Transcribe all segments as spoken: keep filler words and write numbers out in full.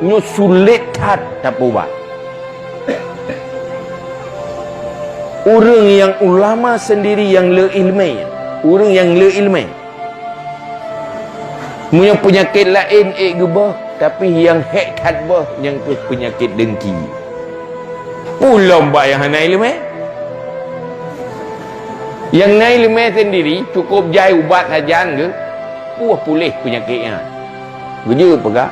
Nyoe sulet that tapeubat. Ureuëng nyang ulama sendiri nyang le iéleumé, ureuëng nyang le iéleumé. Meunyoe peunyakét laén ék geuboh, tapi nyang hék that boh nyang kheueh peunyakét dengki. Peue lom bak nyang hana iéleumé. Nyang na iéleumé sendiri cukôp jai ubat sajan geuh, puih puléh peunyakét nyan. Geujeuet peugah,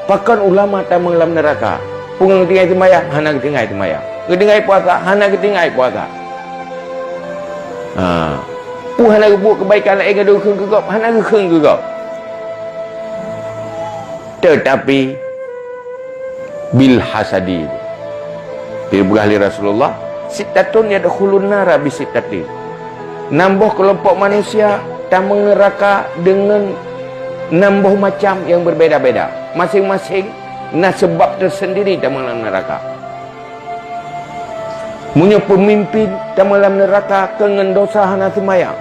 pakon ulama tamong lam neuraka? Peue geutinggai seumayang? Hana geutinggai seumayang. Geutinggai puasa? Hana geutinggai puasa. Ha. Peue hana geubuet keubaikan laén geudeungon keu gob? Hana geukheun keu gob. Teutapi bil hasadi. Dipeugah lé Rasulullah, "Sittatun yadkhulun nara bi sittatin." Nam boh keulompok manusia tamong neuraka deungon nam boh macam nyang beubeda-beda. Maséng-maséng na seubab teusendiri tamong lam neuraka. Meunyoe peumimpin tamong lam neuraka keu ngon dosa hana seumayang,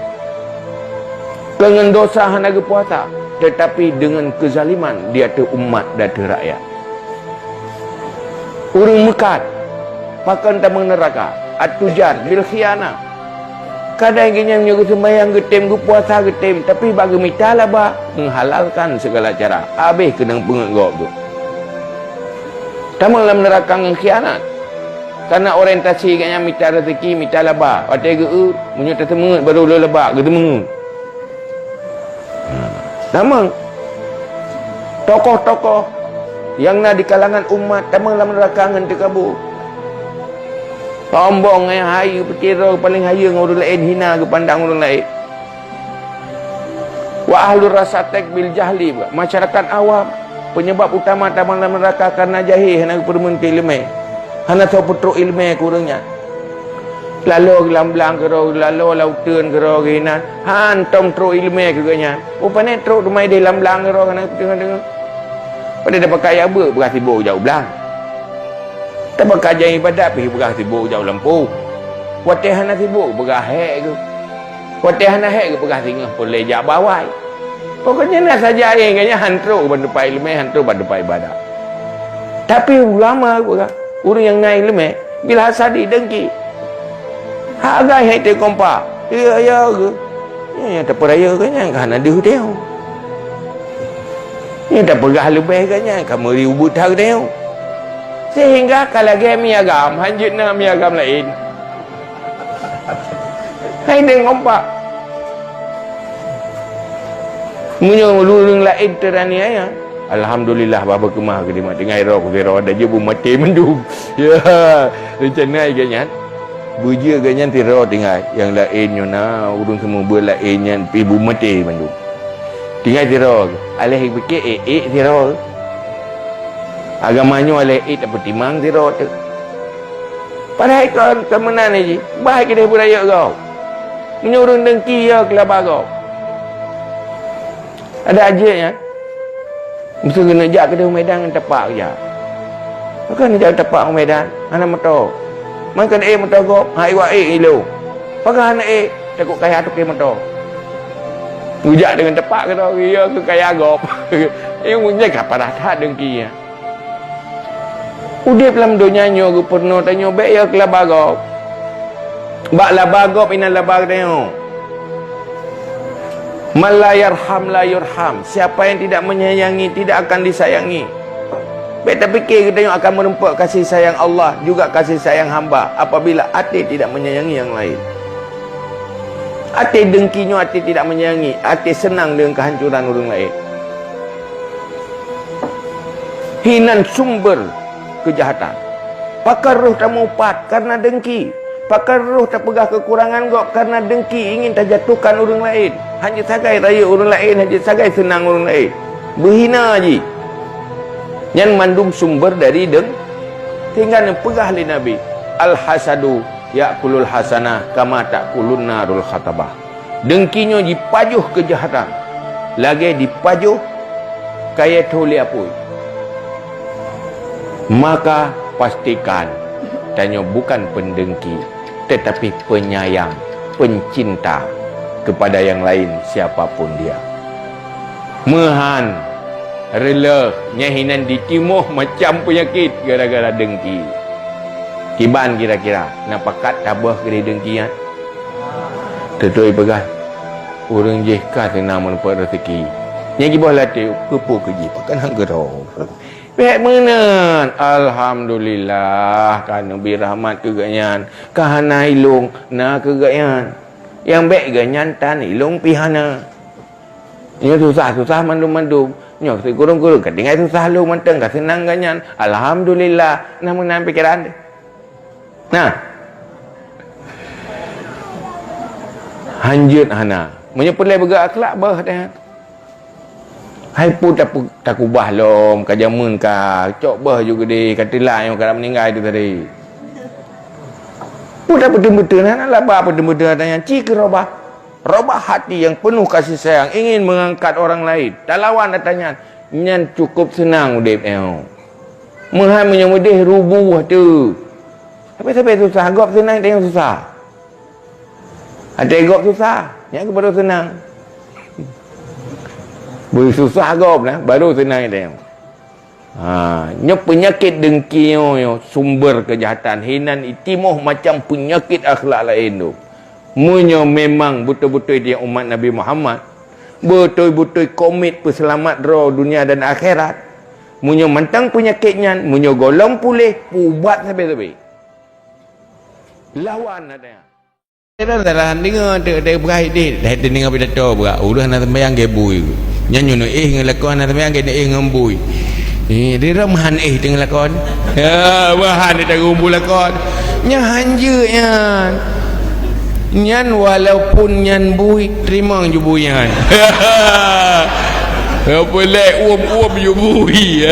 keu ngon dosa hana geupuasa, teutapi deungon keuzaliman di ateueh umat, di ateueh rakyat. Ureuëng meukat, pakon tamong neuraka? At-tujar bil khianah. Kadang geuhnyan meunyoe geuseumayang geutem, geupuasa geutem, tapi bak geumita laba, meuhalalkan sigala cara, habéh keunong peungeuet gob tu. Tamong lam neuraka ngon khianat. Karena orientasi geuhnyan mita rezeki, mita laba. Watée geu-eu, meunyoe teuseumeuet baru lôn laba, geuseumeue. Tamong. Tokoh-tokoh nyang na di kalangan umat tamong lam neuraka ngon teukabô. Sombong, eh, hai, peuciro paléng hayeue ngon ureuëng laén, hina geupandang ureuëng laén. Wa ahlur rasatek bil jahli, masyarakat awam. Penyebab utama tamong lam neuraka karena jahé, hana geupeurumeun iéleumé. Hana soe peutrok iéleumé keu ureuëng nyan. Laloe lam blang keudroe, laloe lam uteuen keudroe geuh inan, hántom trok iéleumé keu geuhnyan. Peue pané trok teuma idéh lam blang keudroe hana teudeungoe-deungoe. Padahai tapakat jak beuet, peugah sibok jak u blang. Tapakat jak iébadat pih peugah sibok jak u lampôh. Watée hana sibok peugah hék geuh. Watée hana hék geuh peugah singoh peureulée jak bak awai. Pokoknya na saja nyang geuhnyan hántom ban teumpat iéleumé, hántom ban teumpat iébadat. Tapi ulama peugah, ureuëng nyang na iéleumé, bil hasadi, dengki. Hak agam hai teukompak. Ya, ya ke? Ya, ya tapeuraya ke nyan ka hana deuh teuh. Ya tapeugah leubeh ke nyan ka meuri ubeut that teuh. Sehingga ka lagée mi agam, hanjeuet na mi agam laén. Hai deuh kompak. Meunyoe ureuëng laén teuraniaya, alhamdulillah, bah beukeumah keu dimat tinggai roh keu sidroe, ada jeuet beumaté mandum. Ya, rencana geuhnyan. Beujeuet geuhnyan sidroe tinggai. Nyang laén nyoe na ureuëng seumeubeuet laén nyan pih beumaté mandum. Tinggai sidroe. Aléh pike ék-ék sidroe. Agama nyoe aléh ék tapeutimang sidroe teuh. Padahai kon, kon meunan jih, bah keudeh beurayek gob. Meunyoe ureuëng dengki ya keulaba gob. Ada ajeuk nyan. Miseue keuneuk jak keudeh u Medan ngon tapak jak. Pakon jak tapak u Medan, hana moto. Man kon ék moto gob, hai wak ék ilong. Pakon hana ék, takot kaya toke moto. Geujak deungon tapak keudroe, ya keu kaya gob. Ié meunyoe ka parah that dengki nyan. Udeb lam donya nyoe geupeurunoe tanyoe bék ya keulaba gob. Bak laba gob inan laba geutanyoe. Man la yarham la yurham. Siapa yang tidak menyayangi, tidak akan disayangi. Bék tapike geutanyoe akan meurumpok kasih sayang Allah juga kasih sayang hamba apabila até tidak menyayangi yang lain. Até dengki nyoe até tidak menyayangi, até seunang deungon keuhancoran ureuëng laén. Hinan sumber keujahatan. Pakon roh tamupat karena dengki. Pakon roh tapeugah keukurangan gob karena dengki, ingin tajatuhkan ureuëng laén. Hana sagai rayeuk ureuëng laén, hana sagai seunang ureuëng laén. Beuhina jih. Nyan mandum sumber dari deng-, sehingga neupeugah lé Nabi, "Al-hasadu ya'kulul hasanah kama ta'kulun narul khatabah." Dengki nyoe jipajoh keujahatan, lagée jipajoh kayée thô lé apui. Maka pastikan tanyoe bukan pendengki, tetapi penyayang, pencinta kepada yang lain siapa pun dia. Meuhan Reuloh, nyan hinan jitimoh macam peunyakét gara-gara deungki. Kiban kira-kira, na pakat taböh keudeh deungki nyan? Teuntui peugah, ureuëng jih ka seunang meuneupot raseuki. Nyan jiboh latée, keupeue keu jih, pakon han keudroe. Bék meunan, alhamdulillah, ka neubri rahmat keu geuhnyan, ka hana ilong na keu geuhnyan. Nyang bék geuhnyan tan ilong pih hana. Nyoe susah-susah mandum-mandum. Nyoe sikureueng-kureueng ka tinggai susah lom mantong, ka seunang geuhnyan. Alhamdulillah, na meunan pikeran teuh. Nah. Hanjeuet hana. Meunyoe peureulée beugét akhlak, beuh teuh. Hai peue tape-, takubah lom, ka jameun ka, cok beuh ju geudeh, ka teulak nyoe ka meuninggai tu tadi. Peue tapeuteun-peuteun, hana laba peuteun-peuteun ata nyan, ci keu robah. Robah hati yang penuh kasih sayang, ingin mengangkat orang lain. Talawan ata nyan, nyan cukup seunang udeb nyoe. Meuhan meunyoe meudeh rubuh teuh. Tapi sabe susah, gob seunang, ata nyan susah. Até gob susah, nyan keuh baru seunang. Beu susah gob nah, baru seunang ata nyan. Ha, nyoe peunyakét deungki nyoe, nyoe sumber keujahatan, hinan itimoh macam peunyakét akhlak laén tu. Meunyoe memang beutôi-beutôi dia umat Nabi Muhammad, beutôi-beutôi komit peuseulamat droe dunia dan akhirat, meunyoe mantong peunyakét nyan, meunyoe gohlom puléh, peuubat sabe-sabe. Lawan ata nyan. Salah deungoe teuk, teuk beurai deh, dah deungoe pidato beurak. Ureuëng hana sembahyang gét bui. Nyan nyoe éh ngon lakoe hana sembahyang gét éh ngon bui. Eh, di ram han éh teungoh lakoe. Ya, wah han teugu bui lakoe. Nyan hanjeuet nyan. Nyan walaupun nyan bui, teurimong ju bui nyan. Apa lek uem-uem ju bui.